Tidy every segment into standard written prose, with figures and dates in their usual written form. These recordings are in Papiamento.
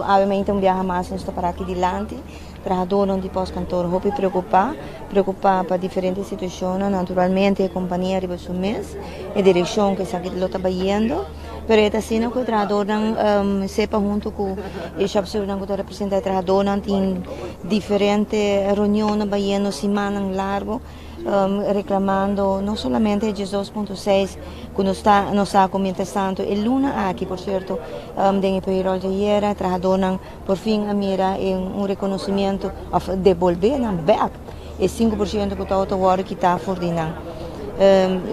Awe mainta un biaha mas nos ta para aki dilanti. Trahadónan di postkantoor hopi preokupá, preokupá pa diferente situashonnan. Naturalmente e kompania riba su mes, e direkshon ku esaki lo ta bayendo. Pero e ta asina ku e trahadónan sepa huntu ku e shòpstewardnan ku ta representá e trahadónan tin diferente reunionnan bayendo simannan largu. Reclamando no solamente e 12.6 cu nos ta nos sa cu mientras tanto e luna aki por cierto den e payroll di ayera trahadornan por fin a mira e un reconocimiento of debolbe nan bek e 5% cu tabata wordo kita for di nan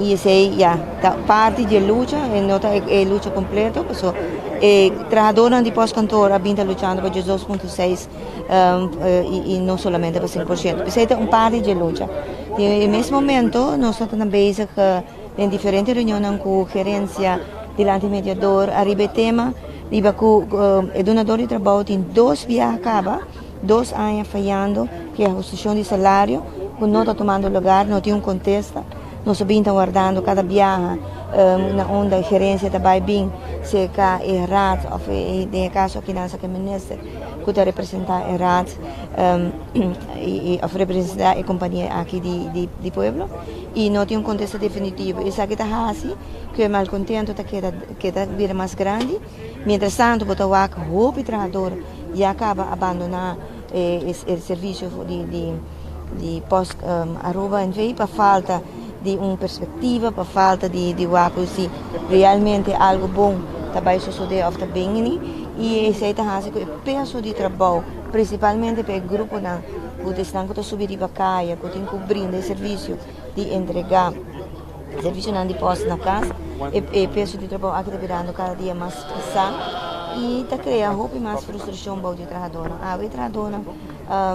y esey ya ta parti di e lucha e no ta e lucha completo paso e trahadornan di postkantoor a bin ta luchando pa 12.6. Y no solamente pa 5%. P'esei ta un parti dje lucha. Den e mes momento nos ta ta bezig den diferente reunionnan ku gerensia dilanti mediador ariba e tema riba ku e dunador di trabou tin dos biaha kaba, dos aña fayando ku e ahustashon di salario ku no ta tumando lugar, no tin un kontesta. Nos a bin ta wardando kada biaha na unda e gerensia ta bai bin serka e raad òf den e kaso aki nan serka e minister. Ku ta representá e raad i òf representá e kompania aki di di pueblo i no tin un kontesta definitivo. Esaki ta hasi ku e malkontento ta keda keda bira mas grandi. Mientras tanto bo ta wak hopi trahador ya kaba a bandoná e e servisio di di di Post Aruba NV pa falta di un perspektiva, pa falta di di wak ku si realmente algu bon ta bai sosodé òf ta bini. I esei ta hasi ku e peso di trabou, prinsipalmente pa e gruponan ku ta esnan ku ta subi riba kaya, ku tin ku brinda e servisio di entregá servisionan di pòst na kas, e peso di trabou aki ta birando kada dia mas pisá i ta krea hopi mas frustrashon bou di e trahadónan. Awe e trahadónan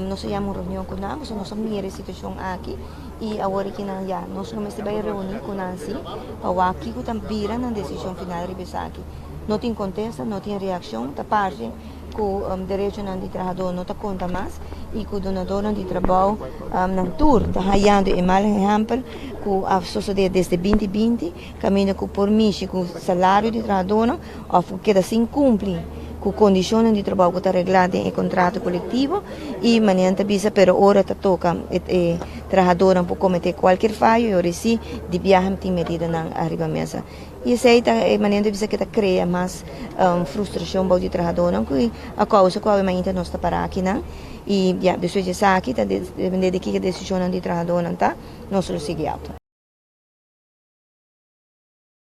nos a yama un reunion ku nan pasobra nos a mira e situashon aki i awor aki nan ya nos lo mester bai reuní ku nan si pa wak kiko ta bira nan desishon final riba esaki. No tin kontesta, no tin reakshon, ta parse ku derechonan di trahadó no ta konta mas i ku dunadónan di trabou nan tur ta hayando e mal ehèmpel ku a sosodé desde 2020 kaminda ku por mishi ku salario di trahadónan òf ku keda sin kumpli ku kondishonnan di trabou ku ta reglá den e kontrato kolektivo i manera nan ta bisa pero ora ta toka e trahadónan por kometé kualkier fayo i ora si di biaha tin medidanan ariba mesa. I esei ta e manera di bisa ke ta krea mas frustrashon bou di trahadónan ku a kousa ku awe mainta nos ta para akinan. I ya, despues di esaki ta depende di kiko desishonnan di trahadónan ta, nos lo sigui auto.